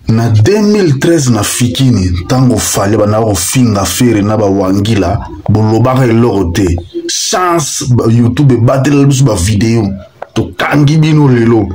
Na 2013 na Fikini, ntango Fally bandaka kofinga Ferre na bawangila, bolobaka eloko te. Chance YouTube ebatelela biso bavideo, tokangi bino lelo.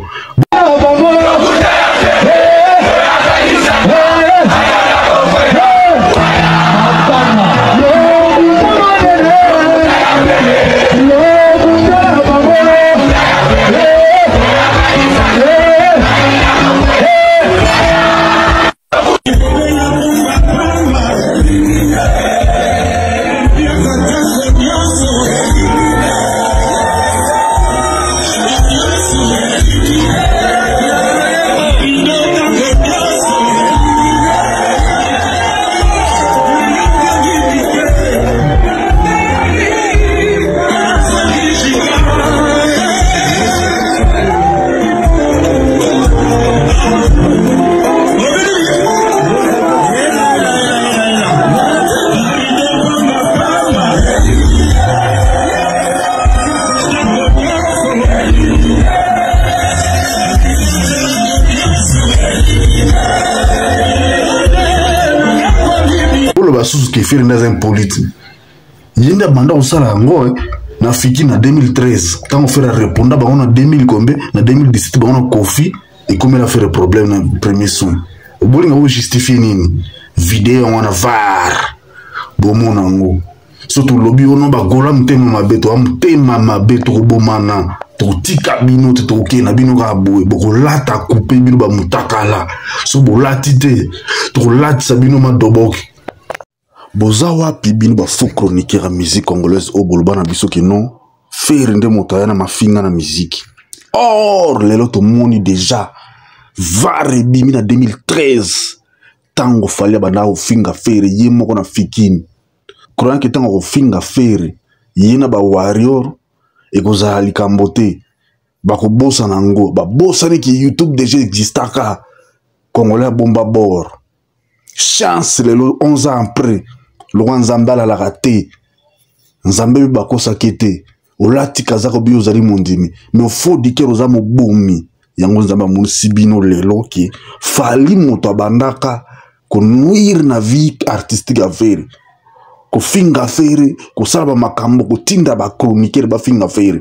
Oloba susu ke Ferre nde aza impolite, ye nde abanda kosala yango na Fiki na 2013, ntango Ferre areponda bango na 2000 kombe na 2017 bango na Kofi ekomela Ferre problème na premier son. Bolinga bojustifie nini? Video yango wana var bomona yango. So tolobi ono bagola motema mabe, toa motema mabe, tokobomana, tokotika bino te, tokokende na bino kaka boye. Bokolata kupe bino bamutakala, so bolati te tokolatisa bino madoboki. Boza wapi bino ba faux chroniqueur ya musique congolaise oyo boloba na biso ke non, Ferre nde moto aya na mafinga na musique? Or lelo tomoni déjà var ebimi na 2013, ntango Fally abanda kofinga Ferre ye moko na Fikini, croyant ke ntango akofinga Ferre ye na ba warrior ekozala likambo te, bakobosana yango. Babosani ke YouTube déjà existaka, congolais abomba bord. Chance lelo 11 ans après, lokwa Nzambe alalaka te, Nzambe mpe bakosaki te. Olati kazaka obi ozali mondimi, mais ofo diker oza mobomi. Yango Nzambe amonisi bino lelo ke Fally moto abandaka konuire na vie artistique ya Ferre, kofinga Ferre, kosala bamakambo, kotinda bachroniqueur bafinga Ferre.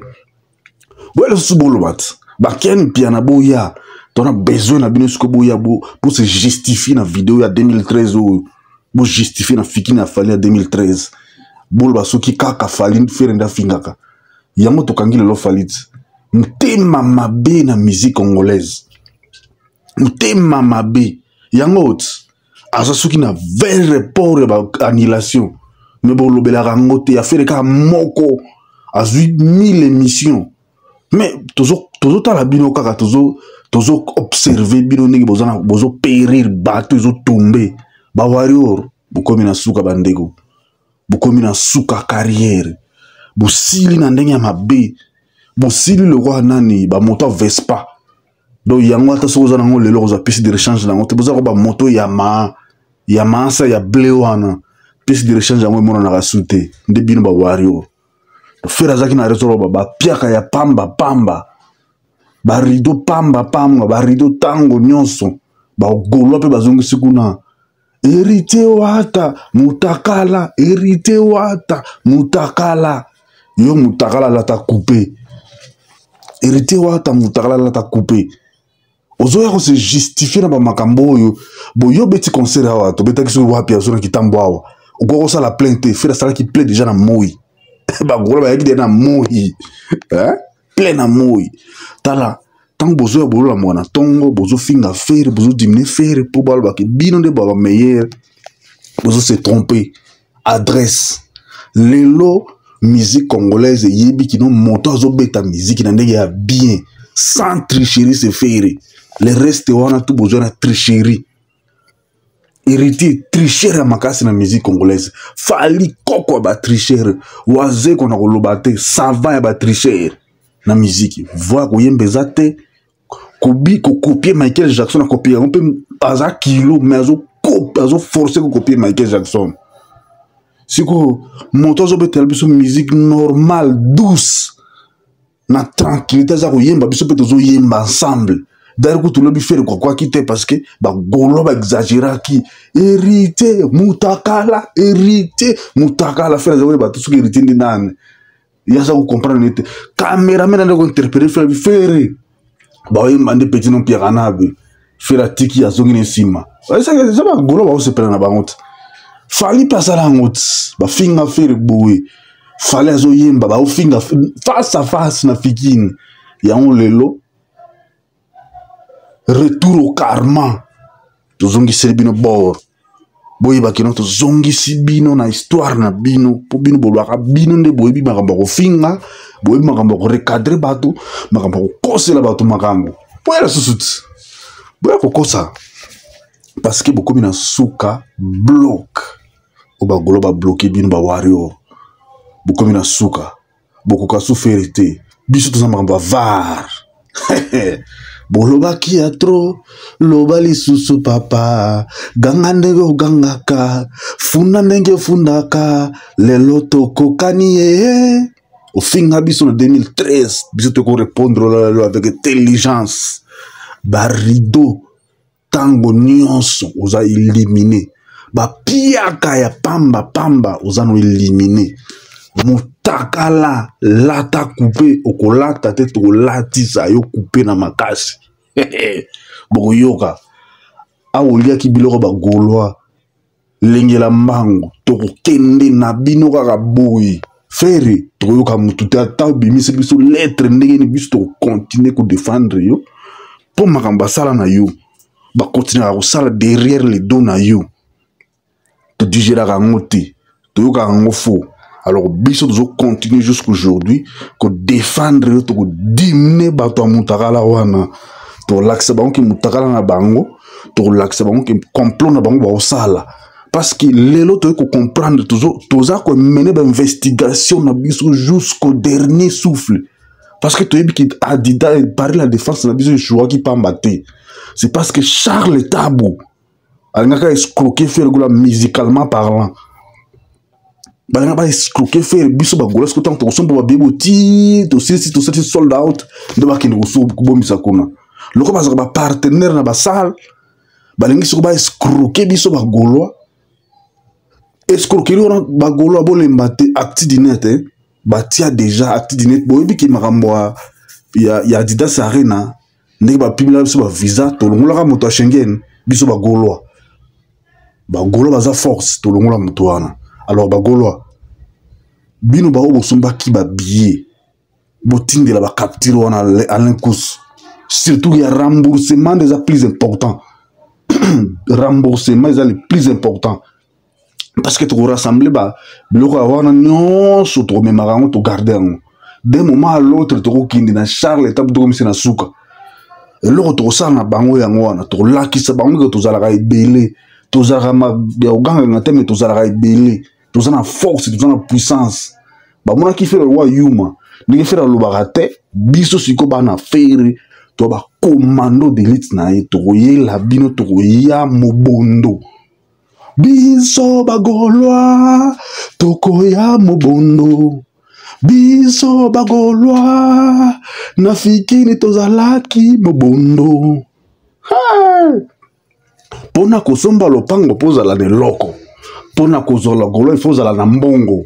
Boya lisusu boloba ti bakeni Mpiana, boya, tona besoin na bino siko. Boya bo pour se justifier na video ya 2013 oyo, bojustifie na Fikini ya Fally ya 2013. Boloba soki kaka Fally, Ferre nde afingaka yango. Tokangi lelo Fally ti motema mabe na musique congolaise, motema mabe yango ti aza soki na 20 report ya baannulation, me bolobelaka yango te. Affaire kaka moko azwi 1000 émission, mais tozotala bino kaka, tozo observe bino ndenge bozopérir bato, ezotombe bawarrior. Bokomi na suka, bandeko, bokomi na suka carrière, bosili na ndenge ya mabe, bosili lokwa nani bamoto ya Vespa. Donc yango ata soki oza nango lelo, kozwa pièce de rechange nango te. Boza ko bamoto ya ma ya maasa ya ble wana, pièce de rechange yango emonanaka su te. Nde bino bawario, Ferre azalaki na raison. Loba bapiaka ya pamba pamba, barido pamba pamba, barido ntango nyonso bagolwa mpe bazongisi kuna. Héritier Wata mutakala, Héritier Wata mutakala, yo mutakala alata coupe. Héritier Wata mutakala alata coupe, ozoya kose justifie na bamakambo oyo. Boyo obeti concert awa, tobetaki soki wapi, azo na kitambo awa, okoki kosala plein te. Ferre asalaki plein déjà na moi, bagola bayaki deja na moi, plein na moi. Tala ntango bozoya bolola na ntongo, bozofinga Ferre, bozodimine Ferre mpo balobaki bino nde ba bameilleur. Bozo se tromper adresse. Lelo musique congolaise eyebi kino moto azobeta musique na ndenge ya bien sans tricherie, c'est Ferre. Le reste wana tu bozwa na tricherie. Héritier tricheur ya makasi na musique congolaise, Fally koko ya batricheur, Wazeko na koloba te, savant ya batricheur na musique. Voix koyemba eza te, kobi kokopie Michael Jackson, akopie yango mpe aza kilo, mais azoforce kokopie Michael Jackson. Sikoyo moto azobetela biso musique normale, douce, na tranquillité, aza koyemba, biso mpe tozoyemba ensemble. D'ailleurs kutu lobi Ferre kwakwaki te parce que bagolo baexagéraki héritier mutakala, héritier mutakala. Ferre aza koyeba te soki héritier nde nani, ye aza kocomprendre nde te. Cameraman nde kointerpele Ferre, Ferre baoyemba nde petit no Pierre Anabe. Ferre atiki, azongi na nsima. Eza bagolo baosepela na bango te. Fally mpe asala yango te, bafinga Ferre boye, Fally azoyemba, baofinga face à face na Fikini. Yango lelo retour au karma, tozongiseli bino bord. Boyebaki no tozongisi bino na histoire na bino, mpo bino bolwaka, bino nde boyebi makambo ya kofinga, boyebi makambo ya korecadre bato, makambo ya kokosela bato makambo. Boya lisusu ti boya kokosa, parce que bokomi na suka bloc oyo bagolo babloke bino. Bawario bokomi na suka, bokoka sufere te. Biso toza makambo ya var. Bolobaki ya tro, loba lisusu papa, ganga ndenge ogangaka, funda ndenge ofundaka. Lelo tokokani ye. Ofinga biso na 2013, biso tokorépondre lelo avec intelligence. Barideau ntango nyonso oza éliminé, bapiaka ya pamba pamba, oza no éliminé. Motakala, lata coupe, okolata te, tokolatisa yo coupe na makasi. Bokoyoka awa oliaki biloko bagaulois, lengela mbangu, tokokende na bino kaka boye. Ferre, tokoyoka motu te. Ata obimisi biso lettre ndenge nini, biso tokokontinue kodefendre yo, mpo makambo asala na yo, bakontinuaka kosala derrière le dos na yo, todigéraka yango te, toyokaka yango faux. Alors biso tozocontinue jusqu'aujourd'hui kodefendre yo, tokodimine bato ya mutakala wana, tokolakisa bango ke mutakala na bango, tokolakisa bango ke complot na bango baosala. Parce que lelo toyei kocomprendre, toza komene bainvestigation na biso jusqu'au dernier souffle, parce que toyebi ke Adidas Paris La Défense na biso echouaki pamba te. C'est parce que Charles Tabu alingaka escroquer Ferre Gola musicalement parlant, balinga baescroquer Ferre. Biso bagola siko ntango tokosomba babebo ti tosilisi, tosilisi sold out, nde bakende kobomisa kuna. Lokola bazalaka bapartenaire na basale, balingi siko baescroquer biso bagaulois. Escroquerie wana, bagaulois bolemba te. Acti dinet, eh? Batia déjà acti dinet. Boyebi ke makambo ya Adidas Arena, ndenge bapimela biso bavisa, tolongolaka moto ya Schengen. Biso bagaulois, bagaulois baza force, tolongola moto wana. Alors bagaulois, bino bao bosombaki babillet, botindela bacapture wana Alain Kus, surtout ya remboursement eza plus important. Remboursement eza le plus important, parce que tokorassemble ba biloko ya wana nyonso, tokomemaka yango, togarde yango. D'un moment à l'autre tokokende na Charles etape, tokomisi na suka. Eloko tokosala na bango yango wana, tokolakisa bango ke tozalaka ebele, tozalaka ya koganganga te, me tozalaka ebele, toza na force, toza na puissance. Bamonaki Ferre wa yuma, ndenge Ferre alobaka te. Biso sikoyo bana Ferre, to bacommando d'élite na ye, tokoyela bino, tokoya mobondo. Biso bagaulois tokoya mobondo, biso bagaulois na Fikini tozalaki mobondo. Mpona kosomba lopango mpo ozala na eloko, mpona kozala gaulois, ifo ozala na mbongo.